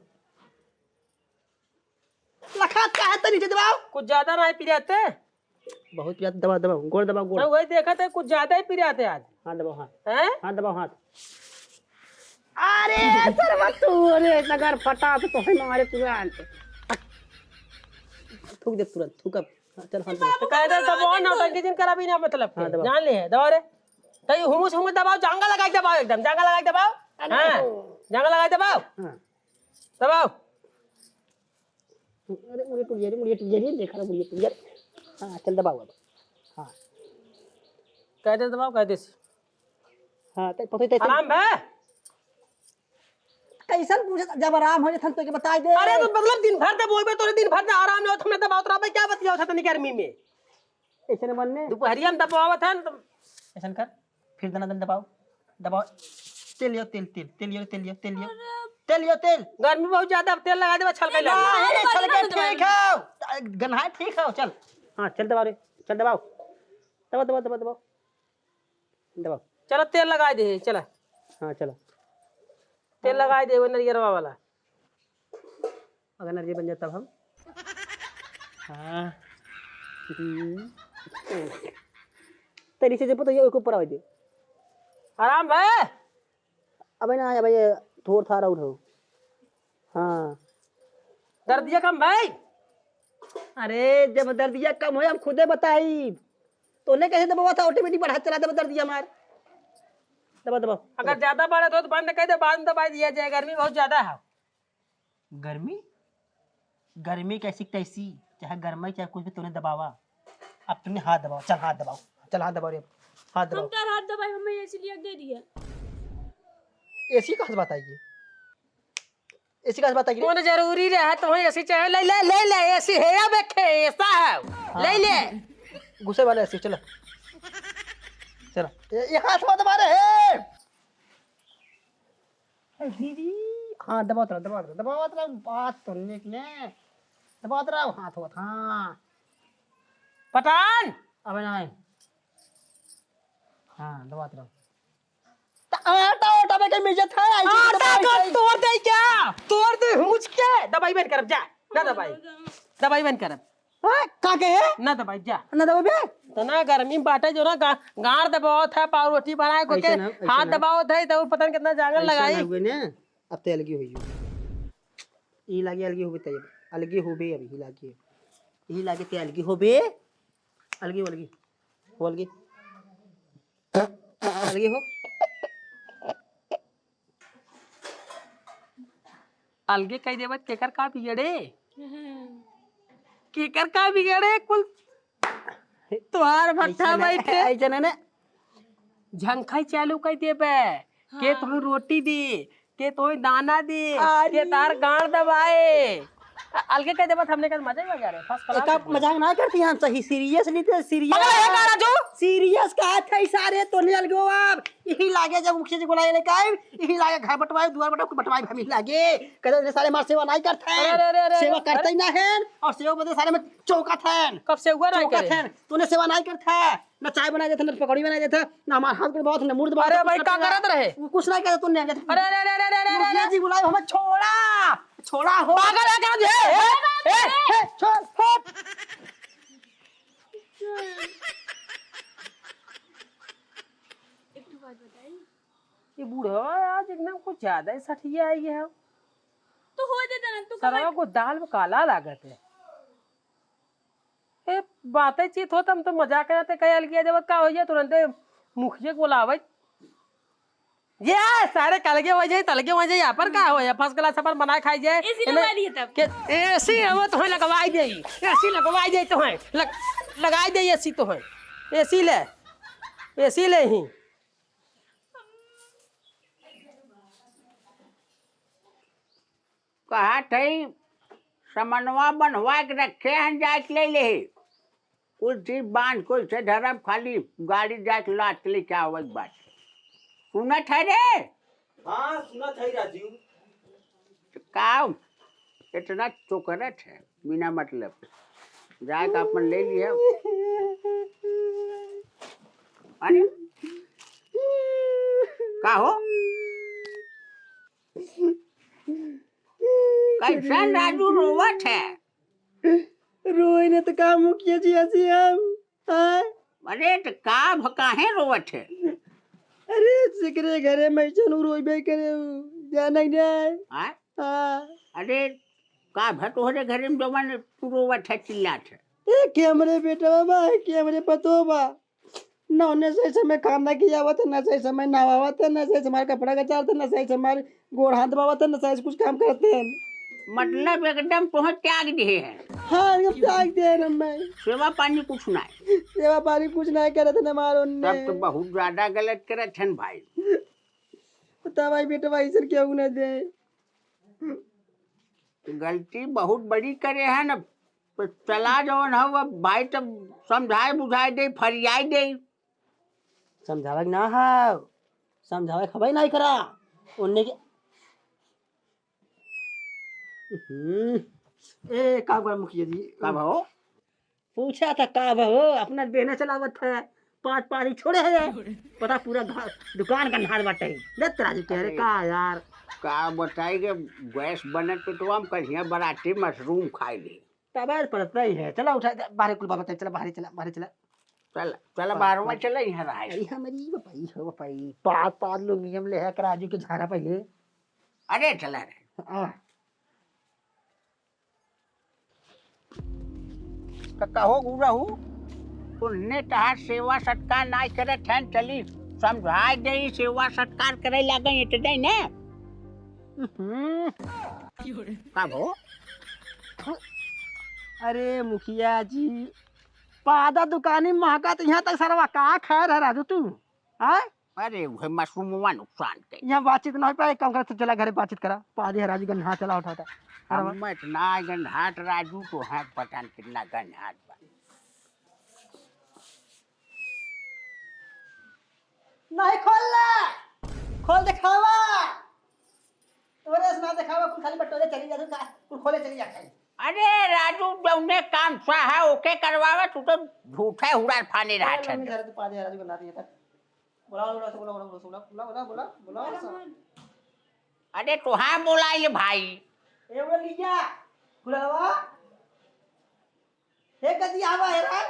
लखात का है, तो नीचे दबाओ। कुछ ज्यादा ना है पिराते? बहुत पिराते, दबाओ, दबाओ, गोड़ दबाओ, गोड़। तो वही देखा था, कुछ ज्यादा ही पिराते आज। हाँ, दबाओ, हाँ। हैं? हाँ, दबाओ, हाथ। अरे, सरवा तू, अरे, नगर फटा तो तोहे मारे तुरंत। थूक दे तुरंत, थूक अब। हाँ, चल, हाथ दबाओ। तो कह दे, दबाओ, नौटंकी जिन करा बिना मतलब के। हाँ, दबाओ। जान ले, दबाओ रे। तो ये हुमुस, हुमुस दबाओ, जांगा लगा के दबाओ एकदम, जांगा लगा के दबाओ। अरे हाँ, ओ। जांगा लगा के दबाओ। हाँ। दबाओ। अरे, मुड़िया टूट गया रे, मुड़िया टूट गया रे, देखा ना, मुड़िया टूट गया। हाँ, चल दबाओ अब। हाँ। कह दे दबाओ, कह दे। हाँ, ते पता ही, ते आराम है? कैसन पूछे, जब आराम हो जात हम तो के बताई दे। अरे, तो मतलब दिन भर दबाओ, तोरे दिन भर दे आराम नहीं होत, हमें दबाओ, तोरा भाई क्या बतिया होता तनी गर्मी में? ऐसे न बनने। दोपहरिया में दबावत है न, तो ऐसन कर, फिर दना दन दबाओ, दबाओ। तेल लियो, तेल, तेल, तेल लियो, तेल लियो, तेल लियो। अरे तेल लियो, तेल। गर्मी बहुत ज्यादा, अब तेल लगा देबा, छलके लग। नहीं, नहीं, नहीं, छलके नहीं, नहीं, ठीक है। गन्हाए ठीक है, चल। हाँ, चल दबाओ रे, चल दबाओ। दबाओ, दबाओ, दबाओ, दबाओ। दबाओ। चलो, तेल लगा दे, चला। हाँ, चलो। तेल लगा दे, वो नरियरवा वाला। अगर नरियर बन जाए तब हम। हाँ। हम्म। तेरी से जब तो ये ऊपर आवे दे। आराम भाई। अबे ना, अबे ये थोर थार और हो। हाँ। दर्दिया कम भाई। अरे, जब दर्दिया कम होए, हम खुदे बताई। तोने कैसे दबावा था, automatic बढ़ा चला देबे दर्दिया मार। दबा, दबा। अगर ज्यादा बढ़त हो तो बंद कर दे, बाद में दबाई दिया जाए, गर्मी बहुत ज्यादा है। गर्मी? गर्मी कैसी तैसी, चाहे गर्मी, चाहे कुछ भी, तूने दबावा। अब तूने हाथ दबाओ, चल हाथ दबाओ, चल हाथ दबाओ रे, हाथ हम दबाओ। तार हाथ दबाई, हमें एसी लिया के दे दिया। एसी कहाँ से बात आई है? एसी कहाँ से बात आई रे? कौन जरूरी रहे तो वहीं एसी चाहे, ले ले, ले ले, एसी है अब एक ठे, ऐसा है, हाँ। ले ले। गुस्से वाला एसी, चलो। चलो, ये, ये हाथ मत मारे, हे। ए, दीदी, हाँ, दबावत रहो, दबावत रहो, दबावत रहो, बात तो निक ने। दबावत रहो, हाथ होत, हाँ। पठान! अबे नहीं। हाँ, दबावत रहो। त आटा, ओटा में कहीं मिर्चत है, ऐसे आटा दबाई का जाई। तोड़ दे क्या? तोड़ दे, हुच के। दबाई बंद करब, जा। ना दबाई। दबाई बंद करब। हाँ, का कहे? ना दबाई, जा। ना दबाई बे? तो ना गर्मी में बाटे जो ना गा-, गाड़ दबावत है, पाव रोटी बनाए को ऐसा के ना, ऐसा हाथ ना। दबावत है, तो पता नहीं कितना जांगर ऐसा लगाई। ना हुए ना, अब ते अलगी होई। ई लागे अलगी होबे तैयार। अलगी होबे अभी, ई लागे। ई लागे ते अलगी होबे। अलगी हो, अलगी। हो अलगी। अलगी हो। अलगे कह देबत, केकर का बिगड़े? केकर का बिगड़े? कुल तोहार भट्ठा ऐसे ना, बैठे। ऐसे ना, ना। झंखाई चालू कर देबे। के हाँ। तोहे रोटी दी, के तोहे दाना दी, अरे। के तार गाड़ दबाए। अ-, अलगे कह देबत, हमने कहा मजा ही आ जा रहा है, first class एका एकदम। मजाक ना करती हम, सही serious लेते, serious। अरे, हे महाराजू। Serious कहा थे सारे, तो नहीं अलगे हो आप। यही लागे जब मुखिया जी बुलाए लेके आए, यही लागे घर बंटवाए, दुआर बंटवाए, कुछ बंटवाए, हमी लागे। कहते, "इन्हें सारे हमार सेवा नहीं करते हैं। अरे, अरे, अरे, अरे, सेवा अरे। करते ही ना हैं, और सेवा बदले सारे में चौकत हैं। कब से हुआ ना चौकत करे? हैं। तूने सेवा नहीं करता है, ना चाय बना देता, ना पकौड़ी बना देता, ना हमार हाथ गोड़ बात, ना मुर्द बात, अरे कुछ भाई, करता का ना।" करत रहे? वो कुछ नहीं करता, तूने अरे, अरे, अरे, अरे, अरे, अरे। मुखिया जी बुलाए, हमें छोड़ा, छोड़ा हो। पागल है क्या तू? ए, ए, ए, ए, छोड़, हट। एक ठो बात बताई। ये बूढ़वा आज एकदम कुछ ज्यादा ही सठिया आई है। तो हो दे दनन, तू सरवा कमाई को दाल में काला लागत है। ए, बातें चीत होत, हम तो मजाक करते, कहे अलगिया देवत का हो जाए, तुरंते मुखिया को बुलावे। ये सारे कलगे हो जाए, तलगे हो जाए, यहाँ पर का हो जाए, first class अपन बनाए खाई जाए। एसी इन्हें लगवा दिए तब। के, एसी हम तो लगवाई दे, एसी लगवाई दे तो है, लग, लगाई दे एसी तो है, एसी ले, एसी ले ही। कहत हई, समनवा बन्हवा के रखे हन, जाए के ले ले। कुल चीज बांध के ओइसे धरब, खाली गाड़ी जाए के लात लेके आवे के बात। सुनत है रे? हाँ, सुनत है राजू। तो का इतना चोकरत है बिना मतलब? जाए के अपन ले लिया। अरे, का हो? कैसन राजू रोवत है? रोए न त का मुखिया जी, हंसी हम। हाँ? अरे त का भ-, काहे रोवत है? अरे जेकरे घरे में ऐसन उ रोइबे करे उ, जाने के नहीं। हाँ? हाँ। अरे का भ तोहरे घरे में जवन तू रोवत है, चिल्लात है? ए, के हमरे बेटवा बा, के हमरे पतोह बा। ना उन्हें सही समय खाना खियावत है, ना सही समय नहवावत है, ना सही समय कपड़ा कचारत है, ना सही समय गोड़ हाथ दबावत है, ना सही कुछ काम करत है। मतलब एकदम तोहे त्याग दिए है। हाँ, एकदम त्याग दिए है हमें। सेवा पानी कुछ ना है। सेवा पानी कुछ ना करत है हमार उन्हें। तब तो बहुत ज्यादा गलत करत हन भाई। बता भाई, बेटवा ऐसन केहू ना दे। गलती बहुत बड़ी करे है न, तो चला जवन हव, अब भाई तब समझाए बुझाए दे, फरियाई दे। समझावे के ना हव, समझावे के हवई नहीं करा। उन्ने के हम्म। ए, का बा मुखिया जी? का बा हो? पूछा था का बा हो, अपना बेहना चलावत है, पाँच पारी छोड़े है, पता पूरा घर, दुकान का नार बाटे। देख राजू कह रहे अरे। का यार? का बताई के गैस बनत पे तो हम कहिया बराती मशरूम खाई ली। तब आज पड़ता ही है। चला उठा, बाहर कुल बाबा, चला बाहर चला, बाहर चला। चल, चल बाहर में चला, यहाँ रहा है। अरे हमारी बपाई हो बपाई, पाँच पाँच लोग नियम ले है राजू के झारा पहले। अरे चला रे। हाँ। का कहो गुरहू, तोहने तहार सेवा सत्कार नाई करत हन, चली समझाए देई, सेवा सत्कार करे लागे इतने ने। हम्म। का भो? अरे मुखिया जी, पादा दुकानी महका तो यहाँ तक सरवा का खाए रह राजू तू? हाँ? अरे, उहे मशरूमवा नुकसान कई। यहाँ बातचीत ना हो पाए, काम करत, चला घरे बातचीत करा। पादे है राजू गन्हा चला उठाता। अरे हम मत ना गन्हाट राजू तो है, पता नहीं कितना गन्हाट बा। नहीं खोलला, खोल देखावा। तोरे से ना देखावा, कुल खाली बटोरे चली जा, तू का, कुल खोले चली जा खाली। अरे राजू, जौने काम सा है, ओके करवावा, तू तो झूठे हुड़ार फाने रहा अरे, मम्मी, छे। जरा तू पादे है राजू गन्हा दिया था। बोला, बोला, बोला, बोला, बोला, बोला, बोला, बोला, बोला, बोला, बोला, बोला। अरे, तोहार बोला ये भाई। ए, वो लिया, बुलावा। हे, कदी आवा है रे?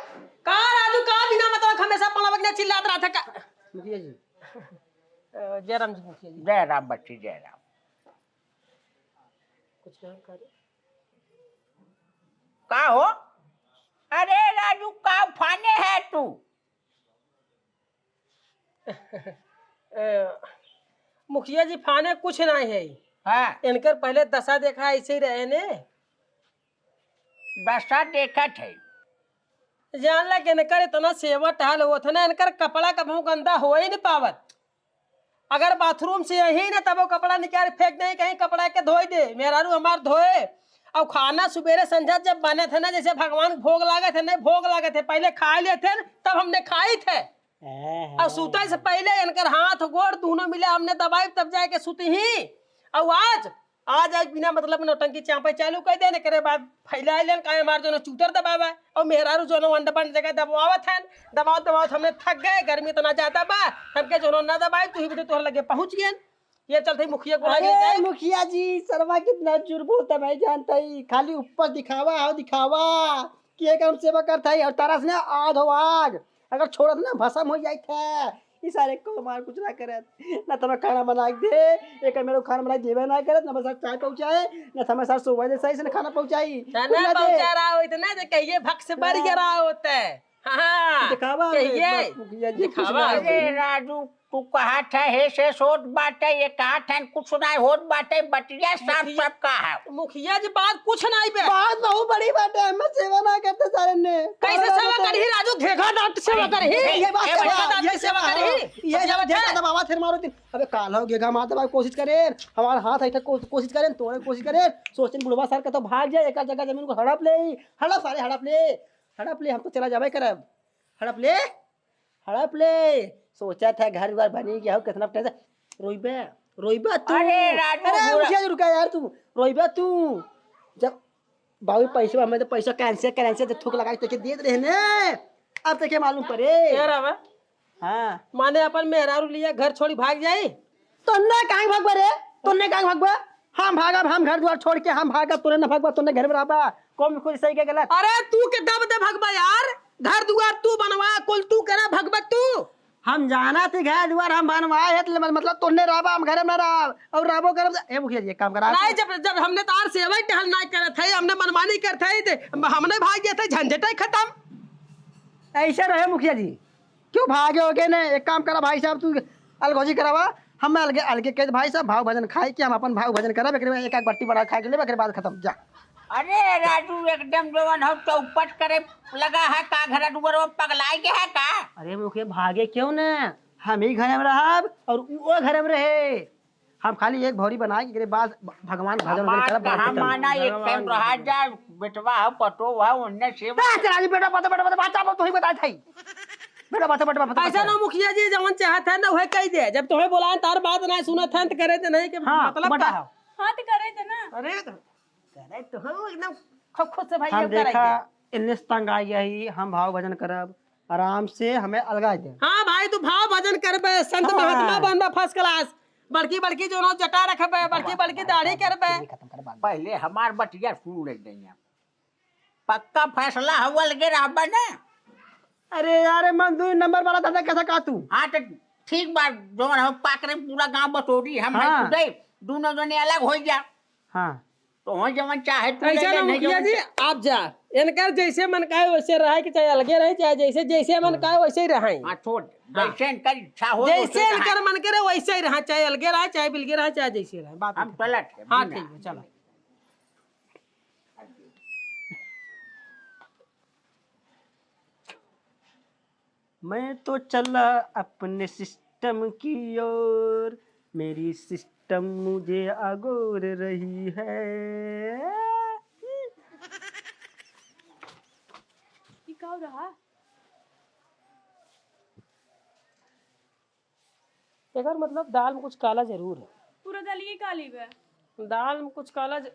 का राजू, का बिना मतलब हमेशा पलावक ने चिल्लात रहा था का? मुखिया जी। अ, जयराम जी, मुखिया जी। जय राम बच्ची, जय राम। कुछ काम करे? का हो? अरे राजू, का फाने है तू? ए, मुखिया जी, फाने कुछ नाहीं है। हाँ। इनकर पहले दशा देखा, ऐसे ही रहे ने। दशा देखत है। जान ला कि इनकर इतना सेवा टहल होत है ना, इनकर कपड़ा कभू गंदा हो ही नहीं पावत। अगर बाथरूम से यही ना, तब वो कपड़ा निकाल फेंक दे, कहीं कपड़ा के धोई दे, मेहरारू हमार धोए। और खाना सुबेरे संझा जब बनत है ना, जैसे भगवान के भोग लागत है ना, भोग लागत है, पहले खा लेते हैं, तब हमने खाई थे। हाँ, और हाँ। सुतै से पहिले इनकर हाथ गोड़ दुनो मिले हमने दबाई, तब जाके सुती ही। और आज, आज, आज बिना मतलब नौटंकी चापे चालू कर देन, एकरे बाद फैला लेन, काहे हमार जोनो चूतर दबावा, और मेहरारू जोनो अंड बंड जगह दबावत हैं, दबावत दबावत हमने थक गए, गर्मी इतना ज्यादा बा, हमके जोनो ना दबाई, तू ही बदे तोहर लगे पहुँच गए। ये चलते ही मुखिया को अरे लगे जाए। मुखिया जी, सरवा कितना चुर बोलता भाई, जानता ही खाली ऊपर दिखावा हो दिखावा कि एक हम सेवा करता ही और तारा से ना आग हो आग, अगर छोड़त ना भसम हो जाई था। ई सारे को हमार कुछ ना करत, ना तो मैं खाना बना के दे, एक मेरे को खाना बना के देवे ना करत, ना बस चाय पहुँचाए, ना तो हमारे साथ सुबह दे सही से ना खाना पहुँचाई। खाना कुछ ना दे। पहुँचा रहा हो इतना तो कहिए भक से बढ़ हाँ। गया रहा होता है। हाँ, दिखावा कहिए। हमें, बस, मुखिया जी, कुछ दिखावा ना हमें। दे। अरे राजू, तू कहा था हे से सोच बाटे, ये कहा था कुछ ना होत बाटे, बतिया साफ मुखिया, साफ कहा है। मुखिया जी बात कुछ नहीं बे। बात बहुत बड़ी बात है, हमें सेवा ना करते सारे ने। कैसे कहा सेवा बात है। करही राजू? घेघा दांत सेवा करही। ये बात घेघा है, दांत ये सेवा सेवा करही। है। ये बतिया सब बात घेघा है। दबावा थे मारो दिन। अबे काल हो घेघा मार दबावे कोशिश करे, हमारा हाथ ऐठा को-, कोशिश करे, तोड़े कोशिश करे, सोचते बुढ़वा सर का तो भाग जाए, एक जगह जमीन को हड़प ले, हड़प सारे हड़प ले, हड़प ले, हम तो चला जावे करब। हड़प ले, हड़प ले। सोचा था घर बार बनी गया हो, कितना टेंशन। रोइबे, रोइबे तू। अरे राजू अरे बुरा। मुखिया जी रुका यार तू, रोइबे तू। जब बाबू पैसे, हमें तो पैसा कैंसिल, कैंसिल तो थूक लगा के देके दे रहे ने। अब तो क्या मालूम पड़े? यार अब हाँ। माने अपन मेहरारू लिया घर छोड़ी भाग जाई? तोन्ने काहे भागबा रे? तोन्ने काहे भागबा? हम भागब, हम घर द्वार छोड़ के हम भागब, तोन्ने न भागबा, तोन्ने घर में रहबा। कौन खुद सही के गलत? अरे तू के दब दे भगबा यार, घर द्वार तू बनवा, कुल तू करे भगबा तू। हम जाना थी घर द्वार हम बनवाए है, तो मतलब तोन्ने रहबा, हम घर में रहब, और रहबो करब। ए मुखिया जी, एक काम करा। नहीं, जब, जब हमने तार सेवा ही टहल ना करत है, हमने मनमानी करत है, ते हमने भाग गया था, झंझट ही खत्म। ऐसे रहे मुखिया जी। क्यों भागे हो गए ने? एक काम करा भाई साहब, तू अलगोजी करावा, हम अलगे, अलगे कह दे भाई साहब, भाव भजन खाए के हम अपन भाव भजन करब, एकरे बाद एक, एक बट्टी बना खाए के लेब, एकरे बाद खत्म, जा। अरे राजू, एकदम जवन हो चौपट करे लगा है का, घर दुआर वो पगलाए के है का? अरे मुखिया, भागे क्यों ना? हम ही घर में रहब और उ, वो घर में रहे। हम खाली एक भौरी बनाए के एकरे बाद भ-, भगवान भजन वजन हमार करब, बात कहाँ खत्म। माना, एक भगवान टाइम रहा भजन। जा, बेटवा हो, पतो हो, उनने से बस राजू, बेटा, पतो, बेटा, बेटा, बात आप तू ही बताए था ही। बेटा, बता, बेटा, बता, ऐसा बता। ना मुखिया जी, जवन चाहत है ना, वह कह दे। जब तुम्हें बोला, तार बात ना सुनत है, तो करे दे नहीं कि हाँ, मतलब बता। का हो? हाँ, तो करे दे ना। अरे, तो करे तो हम एकदम खूब खुश से भाई हम ये करा देखा, के। इन्ने से तंग आ गया ही, हम भाव भजन करब, आराम से हमें अलगाइ दे। हाँ भाई, तू भाव भजन करबे, संत हाँ। महात्मा बनबे first class, बड़की बड़की जोनो जटा रखबे, बड़की बड़की दाढ़ी करबे। खत्म कर बात। पहले हमार बतिया सुन ले दैया। पक्का फैसला हवा लगे रहबे ना। अरे यार, मन दुई नंबर वाला दादा कैसा का तू? हाँ, तो ठीक बात, जोन हम पाकरे पूरा गांव बटोरी, हम हाँ। नहीं खुदे, दोनों जने अलग हो जा। हाँ। तो वहाँ जवन चाहे तू ऐसा ले ले, ना नहीं मुखिया जवन जी, चा- आप जा, इनकर जैसे मन कहे वैसे रहे कि चाहे अलगे रहे, चाहे जैसे, जैसे मन हाँ। कहे वैसे ही रहे। हाँ, छोड़, हाँ। जैसे इनकर इच्छा हो, जैसे वैसे रहे। इनकर मन करे वैसे ही रहे, चाहे अलगे रहे, चाहे बिलगे रहे, चाहे जैसे रहे, बात हम खत्म। चलत है, हाँ, बिना। ठीक है, चलो। मैं तो चला अपने सिस्टम की ओर, मेरी सिस्टम मुझे अगोर रही है। ई का हो रहा? एकर मतलब दाल में कुछ काला जरूर है। पूरा दलिये काली बा। दाल में कुछ काला ज-,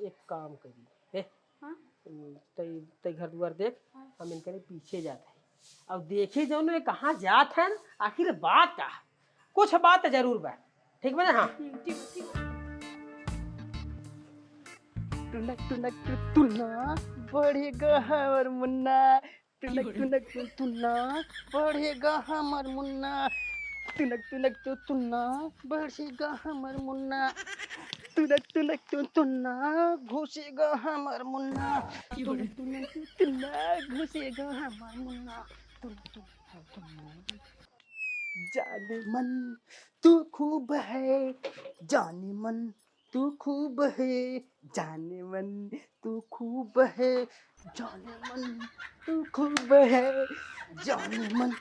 एक काम करी, हे, हाँ? तई, तई घर दुआर देख, हाँ। हम इनके पीछे जात है। अब देखी जौन ये कहाँ जात है, आखिर बात का है? कुछ बात जरूर बा। ठीक बा ना? हाँ। हम्म, ठीक, ठीक। टुनक टुनक टु-, टुना, बढ़ेगा हमर मुन्ना। टुनक टुनक टु-, टुना, बढ़ेगा हमर मुन्ना। टुनक टुनक टु-, टुना, बढ़ेगा हमर मुन्ना। टुनक टुनक टु-, टुना, घुसेगा हमर मुन्ना। टुनक टुनक टु-, टुना, घुसेगा हमर मुन्ना। टुनक टुनक टु-, टुना। जाने मन तू खूब है, जाने मन तू खूब है, जाने मन तू खूब है, जाने मन तू खूब है, जाने मन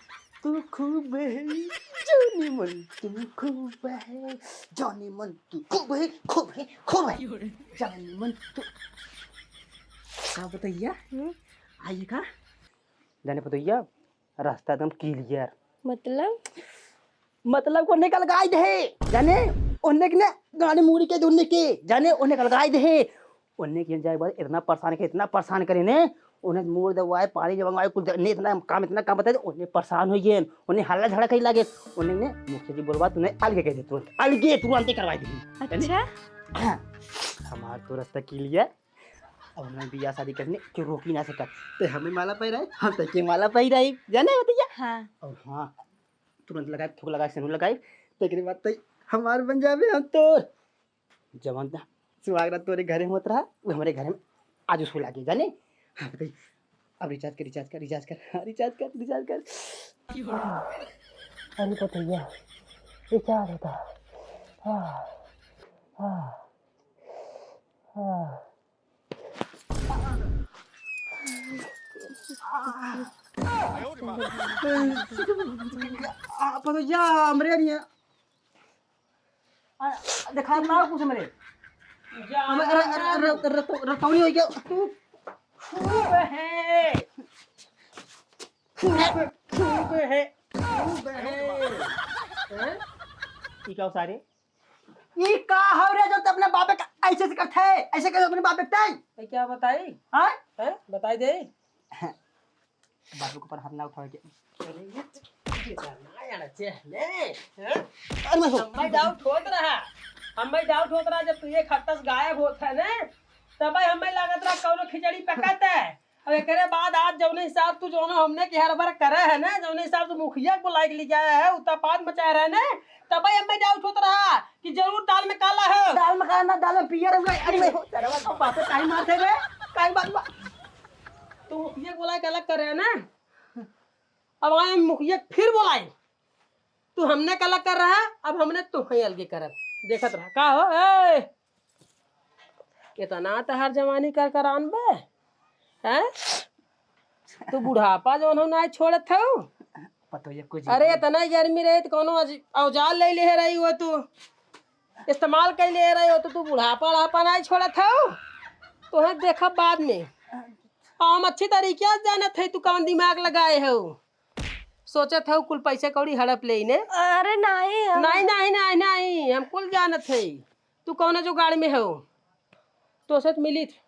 तू खूब है, जाने मन तू खूब है, जाने मन तू खूब है, खूब है, खूब है, जाने मन तू। का बतैया? हम्म? आइए का? जाने पतैया, रास्ता एकदम clear। मतलब? मतलब को निकल गाय दे, जाने, ओन्ने के ने गाड़ी मुड़ी के, ओन्ने के, जाने, ओन्ने निकल गाय दे। ओन्ने के जाए बाद इतना परेशान करे, इतना परेशान करे ने, ओन्ने मोड़ दवाए, पानी जब मंगवाए, कुल ने इतना काम, इतना काम बताए, ओन्ने परेशान हो गए, ओन्ने हल्ला झगड़ा करी लागे, ओन्ने ने मुखिया जी बोलवा, तूने अलगे कह दे, तुरंत, अलगे तुरंत ही करवाई दे। अच्छा? हाँ, हमार तो रास्ता clear। अब हमें बियाह शादी करने के रोकी ना सकत। ते हमें माला पहिराई, हम ते के माला पहिराई, जाने बतैया? हाँ। और हाँ, तुरंत लगाई, थूक लगाई, सेनूर लगाई, तेकरे बाद ते हमार बन जाबे, हम तोर। जवन ना सुहाग रात तोरे घरे में होत रहा, वो हमरे घरे में आज उसको लागे, जाने? हाँ, बताई। अब recharge कर, recharge कर, recharge कर, हाँ, recharge कर, recharge कर। अरे बतैया, recharge होता। हाँ, हाँ, हाँ। आ, पतोहिया, हमरे नहीं है। आ, देखा ना कुछ हमरे। हम, अरे, अरे, अरे, अरे, रतौ-, रतौनी हो गया। तू खूब है। खूब, खूब है। खूब है। हैं? ई का सारे? ई का हो रे, जो तू अपने बापे का ऐसे से करत है? ऐसे कर अपने बापे तय? ए, क्या बताई? हाँ? हैं? बताई दे। बापे के ऊपर हाथ ना उठावे के। अरे, ये तो, ये तो ना यार, चेह ले, हैं? अरे, मैं सो- हमें doubt होत रहा, हमें doubt होत रहा, जब तू एक हफ्ता से गायब होत है ना, तब हमें लागत रहा कौनो खिचड़ी पकत है। अब एकरे बाद आज जौने हिसाब तू जौनो हमने के हर बार करे है ना, जौने हिसाब से मुखिया को बुलाए के ले गया है, उत्पात मचाए रहे ना, तब भाई हमें doubt होत रहा कि जरूर दाल में काला है। दाल में काला ना, दाल में पियर है। अरे भाई, हो, तेरा बाप, बाप पे काहे मारते रे? काहे बात बा? तू मुखिया को बुलाए के अलग करे है ना, अब आए मुखिया फिर बुलाए। तू हमने का अलग कर रहा, अब हमने तू ही अलगे करब। देखत रहा, का हो, ए? इतना तहार जवानी कर करान बे, हैं? तू बुढ़ापा जौन हो ना छोड़त हो। पतो ये कुछ अरे, नहीं। इतना गर्मी रहे तो कौनो अज-, औजार ले ले रही हो तू, इस्तेमाल कर ले रही हो तो तू बुढ़ापा, बुढ़ापा ना छोड़त हो। तोहे देखब बाद में। हम अच्छी तरीके से जानत है तू कौन दिमाग लगाए हो। सोचत हऊ कुल पैसा कौड़ी हड़प लेई ने। अरे नाहीं, हम नाहीं, नाहीं, नाहीं, नाहीं, हम कुल जानत हई। तू कौना जुगाड़ में हऊ? तोसे मिली थे,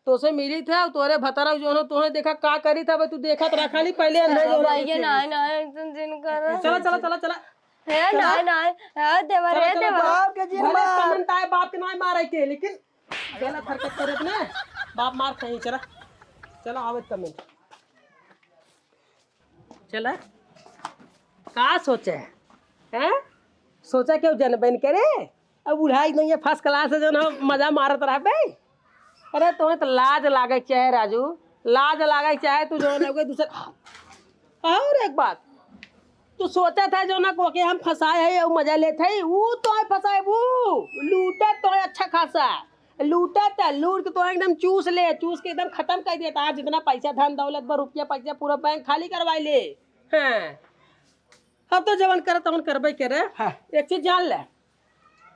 तोसे मिली थे, और तोरे भतरा जौन हो, तोहे देखा का करी था, तू देखत रहा खाली पहले अंदर जौन हो। भैया, नहीं, नहीं, तुम जिन करो। चला, चला, चला, चला। हे, चला। नहीं, नहीं, हे देवर, चला, हे चला, देवर। चला। बाप के जिन भले मार। कमेंट आए, बाप के नाम मारे के, लेकिन गलत हरकत करे अपने, बाप मार खाई, चला। चला, आवे कमेंट। चला, का सोचे? हैं? सोचा केहू जनबे न करे? अब बुढ़ाई नहीं है, फर्स्ट क्लास है, जौन हम मजा मारत रहबे। अरे, तोहे तो लाज लागे के चाहे, राजू, लाज लागे के चाहे, तू जौन है, कोई दूसर। और एक बात, तू सोचत है, जौन है, कोके हम फंसाए है, ऊ मजा लेत है, ऊ तोहे फंसाए, ऊ लूटत तोहे अच्छा खासा। लूटत है, लूट के तोहे एकदम चूस ले, चूस के एकदम खतम कर देत। आज जितना पैसा, धन दौलत बा, रुपया पैसा, पूरा बैंक खाली करवाई ले। हाँ, अब तो जवन करत तवन करबे करे। हाँ। एक चीज जान ले,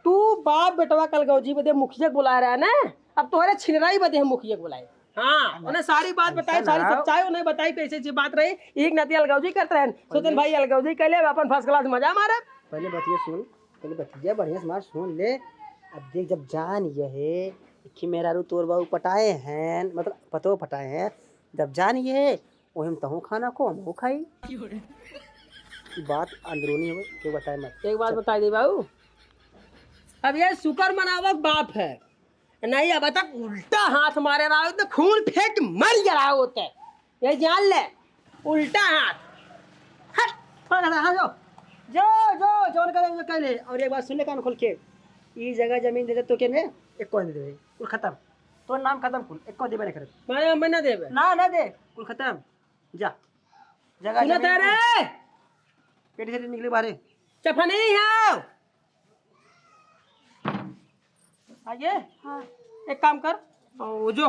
तू बाप बेटवा कलगौजी बदे मुखिया के बुलाए रहे ना, अब तोहरे छिनराई बदे हम मुखिया के बुलाए। हाँ, उन्हें सारी बात बताई, सारी सच्चाई उन्हें बताई, कैसे जी बात रही। एक नाती अलगौजी करत रहन, सोचन भाई अलगौजी कैले, अब अपन फर्स्ट क्लास मजा मारे। पहले बतिया सुन, पहले बतिया बढ़िया से मार सुन ले। अब देख, जब जान ये है कि मेहरारू तोर बाबू पटाए हैं, मतलब पतो पटाए हैं, जब जान ये है, वही में तहूँ खाना खो, हमहूँ खाई। ई बात अंदरूनी हो, केहू बताए मत। एक बात चल। बताई दे बाबू, अब ये शुक्र मनावक बाप है, नहीं अब तक उल्टा हाथ मारे रहा हो तो खून फेंक मर गया होते। ये जान ले, उल्टा हाथ। हट, थोड़ा सा हटो। जो, जो, जौन करे, जो कर ले। और एक बात सुन ले कान खोल के, ई जगह जमीन दे दे तो के ने, एक कौन दे दे, कुल खत्म। तोर नाम खत्म कुल, एको देबे नहीं करत। भाई, हम ना देबे। ना, ना दे, कुल खत्म। जा। जगह सुनत जमीन है रे? पेटी से निकले बाहरे। चफा नहीं है। आगे? हाँ। एक काम कर, वो जो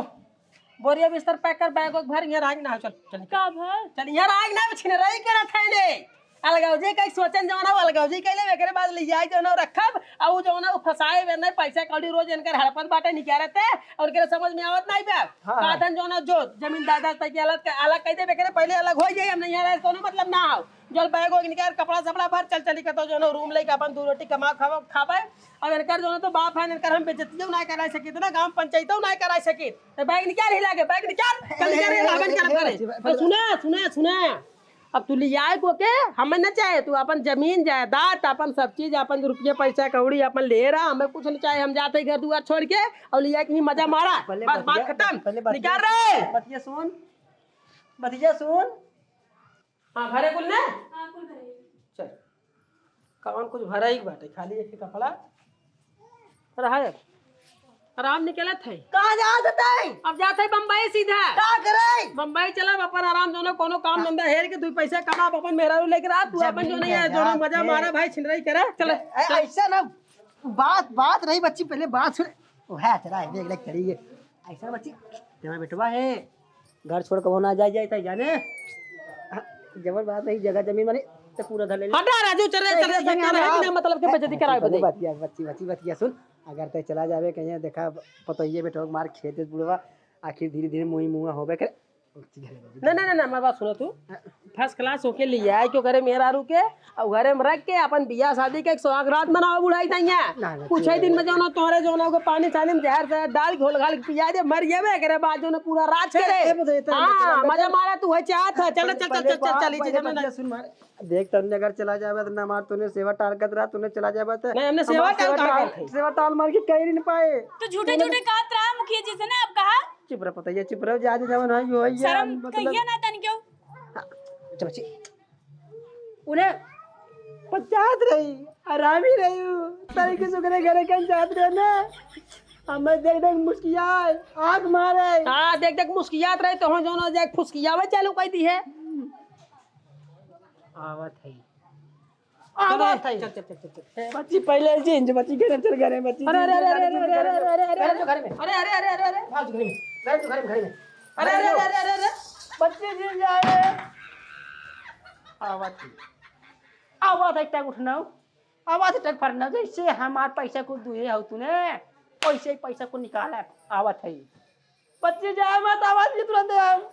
बोरिया बिस्तर पैक कर, बैग वैग भर, यहाँ आग ना, चल, चल। का भर? चल, यहाँ आग ना, छिनराई के रखे ने। अलगौजी कई सोचन जमाना, अलगौजी कई ले, एकरे बाद ले जाए जौन रखब, आ उ जौन उ फंसाए बे नहीं, पैसा कौड़ी रोज इनकर हड़पत बाटे, निकालत है, और इनके समझ में आवत नहीं बे। हाँ, हाँ। काथन जौन जो जमीन जायदाद तक अलग, अलग कह दे, एकरे पहले अलग हो जाए, हम नहीं आ रहे, कोनो मतलब ना हो। जल बैग हो निकाल, कपड़ा सपड़ा भर, चल चली कतो जौन रूम लेके अपन दू रोटी कमा खावा, खाबे। अब इनकर जौन तो बाप है, इनकर हम बेइज्जतियों ना करा सकी, इतना गांव पंचायतों ना करा सकी। तो बैग निकाल हिला के, बैग निकाल, चल निकाल, रहबे न करत करे। तो सुना, सुना, सुना। अब तू लियाए को के, हमें न चाहे, तू अपन जमीन जायदाद, अपन सब चीज, अपन रुपया पैसा कौड़ी अपन ले रहा, हमें कुछ न चाहे, हम जाते घर दुआर छोड़ के और लिया के ही मजा मारा। पहले बस बात बतिया, खत्म। पहले बतिया, निकाल रे। बतिया सुन, बतिया सुन। हाँ, भरे कुल ने? हाँ, कुल भरे। चल। कवन कुछ भराई के बाटे, खाली एक कपड़ा रहा है। आराम निकलत है। कहाँ जात है? अब जात है बम्बई सीधा। का करे? बम्बई चला, अपन आराम, जौनो कोनो काम धंधा हेर के दुई पैसा कमा, अपन मेहरारू लेके रहा, तू जब अपन जो नहीं है, जौनो मजा मारा भाई, छिनराई करा, चले। ऐ-, ऐसा ना, बात, बात रही बच्ची, पहले बात सुन। ओ है, चला, देख ले, खड़ी है। ऐसा बच्ची, तेरा बेटवा है, घर छोड़ के वो ना जाए, जाए, ताई जाने। हाँ, जबर बात नहीं, जगह जमीन माने तो पूरा धर ले। हटा राजू, चल रे, चल रे, ये कर रहा है कि ना, मतलब के बेइज्जती करावे बदे। बतिया, बच्ची, बच्ची, बतिया सुन। अगर ते चला जावे कहीं, देखा, पतोहिए बेटवा मार खेत बुढ़वा, आखिर धीरे धीरे मुँही मुँहा होबे करे। नहीं, नहीं, नहीं, नहीं, हमारी बात सुनो तू। फर्स्ट क्लास होके ले आए क्यों घरे मेहरारू के, और घरे में रख के अपन बियाह शादी के एक सुहागरात मनाओ बुढ़ाई तैया। ना, ना, कुछ ही दिन में जौन तोहरे जौन के पानी सानी में जहर से डाल घोल घाल के पिया दे, मर जावे, एकरे बाद जौन पूरा राज करे। ए, बताइए, तो हाँ, चला, मजा मारा तू है चाहत है। चल, चल, चल, पहले चल, बात, चल, पहले चल, बात सुन मारे। देख, तन्ने अगर चला जावे तो ना मार, तूने सेवा टाल करत रहा, तूने चला जावे तो नहीं, हमने सेवा हमार टाल सेवा करत टाल, रही। सेवा टाल मार के कहीं नहीं पाए। तो झूठे तूने झूठे कहत रहा मुखिया जी से ना, अब कहा? चुप रह, पता है, चुप रह, जा, जा, जवन है, यो है, ये, शर्म मतलब कहिए ना तन क्यों? हाँ, चुप, चुप। उन्हें पंचायत रही, हरामी रही, तरीके से ओकरे घरे के जात रहे ना, हमें देख देख मुस्कियाए, आँख मारे। हाँ, देख देख मुस्कियात रहे, तो हम जौन जाए फुसकियावे चालू कर दी है। आवत है। आवत है। चल, चल, चल, चल, चल। बच्ची पहले change, बच्ची घर में चल, घर में बच्ची अरे, अरे, change, अरे, अरे, change, अरे, घर में। अरे, अरे, अरे, अरे, अरे। अरे, अरे, अरे, अरे, अरे। भाग घर में, घर में, घर में, घर में। अरे, अरे, अरे, अरे, अरे, अरे। बच्ची change आए। आवत है। आवत है, टैग उठना हो। आवत है, टैग फरना हो। जैसे हमार पैसा को दुहे हो तूने, वैसे ही पैसा को निकाला। आवत है। बच्ची जाए मत, आवत है तुरंत।